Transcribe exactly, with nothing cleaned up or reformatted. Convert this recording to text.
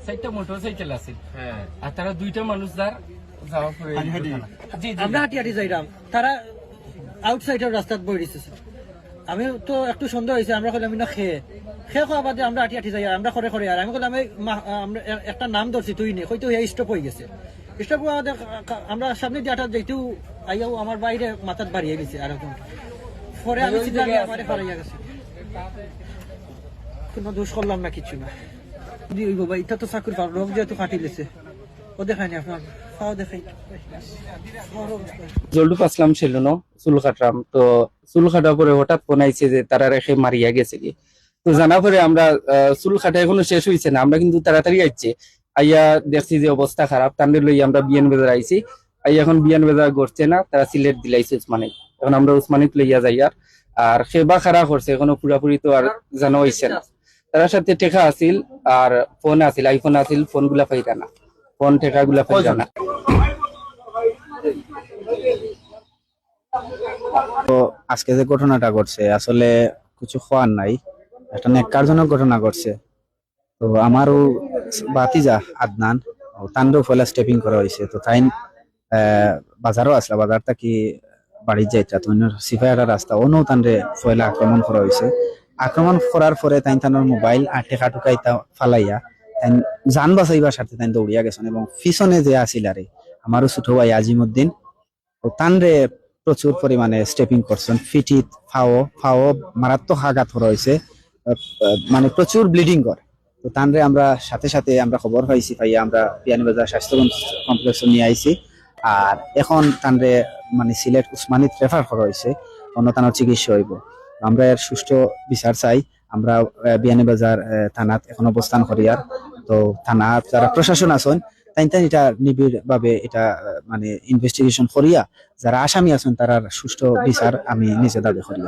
চাইরটা মোটরসাইকেল আছিল। হ্যাঁ। আর তারা দুইটা মানুষ যার যাওয়া পড়ে। জি, জি। আমরা হাঁটি হাঁটি যাইরাম, তারা আউটসাইডর রাস্তাত বই দিছে। আমি তো একটু সন্দেহ হয়েছে, আমরা কইলাম না খে খে খাওয়া বাদে আমরা হাঁটি হাঁটি যাই, আর আমরা করে করে, আর আমি কইলাম, "এই মা-, আমরা এ-, একটা নাম ধরছি তুই নে", হয়তো হে স্টপ হয়ে গেছে। স্টপ হওয়া বাদে কা-, কা-, আমরা সামনে দিয়ে আটা যাইতেও আইয়াও আমার বাইরে মাথাত বাড়িয়ে গেছে আর এখন। পরে আমি চিন্তা করি আমারে ফারাইয়া গেছে, কোনো দোষ করলাম না, কিচ্ছু না। দি ওই বাবা, এটা তো চাকুর ফার লোক যেহেতু কাটি লেছে, ও দেখায়নি আপনার, ফাও দেখাই। জলডুপ আসলাম সেলুনো চুল কাটলাম, তো চুল কাটার পরে হঠাৎ ফোন আইছে যে তারা রেখে মারিয়া গেছে কি। তো জানা পরে আমরা আহ, চুল কাটা এখনো শেষ হইছে না, আমরা কিন্তু তাড়াতাড়ি আইছে, আইয়া দেখছি যে অবস্থা খারাপ, তানরে লই আমরা বিয়ান বাজার আইছি। আইয়া এখন বিয়ান বাজার ঘটছে না, তারা সিলেট দিলাইছে উসমানিত। এখন আমরা উসমানিত লইয়া যাই আর আর সেবা খারাপ করছে, এখনো পুরাপুরি তো আর জানা হইছে না। তার সাথে টেকা আছিল, আর ফোন আছিল, আইফোন আছিল, ফোন গুলা পাইরা না, ফোন টেকা গুলা পাইরা না। তো আজকে যে ঘটনাটা ঘটছে, আসলে কিছু খোয়ার নাই, একটা নেককারজনক ঘটনা ঘটছে। তো আমারও ভাতিজা আদনান, ও তানরেও পয়লা স্টেপিং করা হয়েছে। তো তাইন আহ, বাজারও আসলা, বাজার থাকি বাড়িত যাইতা, তো অন্য সিপাহীহাটা রাস্তা, অনো তানরে পয়লা আক্রমণ করা হয়েছে। আক্রমণ করার পরে তাইন তানর মোবাইল আর টেকা টুকা ইতা ফালাইয়া তাইন জান বাঁচাইবার স্বার্থে তাইন দৌড়িয়া গেছেন এবং পিছনে যে আছিল আরে আমারও ছোট ভাই আজিমুদ্দিন, তো তানরে প্রচুর পরিমাণে স্টেপিং করছেন, ফিটিত ফাও ফাও মারাত্মক আঘাত করা হয়েছে। আহ, আহ, মানে প্রচুর ব্লিডিং করে। তো তানরে আমরা সাথে সাথে আমরা খবর পাইছি, পাইয়া আমরা বিয়ানীবাজার স্বাস্থ্য কমপ্লেক্সে নিয়ে আইছি। আর এখন তানরে মানে সিলেট উসমানিত রেফার করা হয়েছে, অন্য তানোর চিকিৎসা হইব। আমরা এর সুষ্ঠু বিচার চাই। আমরা আহ, বিয়ানীবাজার আহ, থানাত এখন অবস্থান করি। আর তো থানা যারা প্রশাসন আছেন, তাইন তাইন এটা নিবিড় ভাবে এটা আহ, মানে ইনভেস্টিগেশন করিয়া যারা আসামি আছেন তারার সুষ্ঠু বিচার আমি নিজে দাবি করি।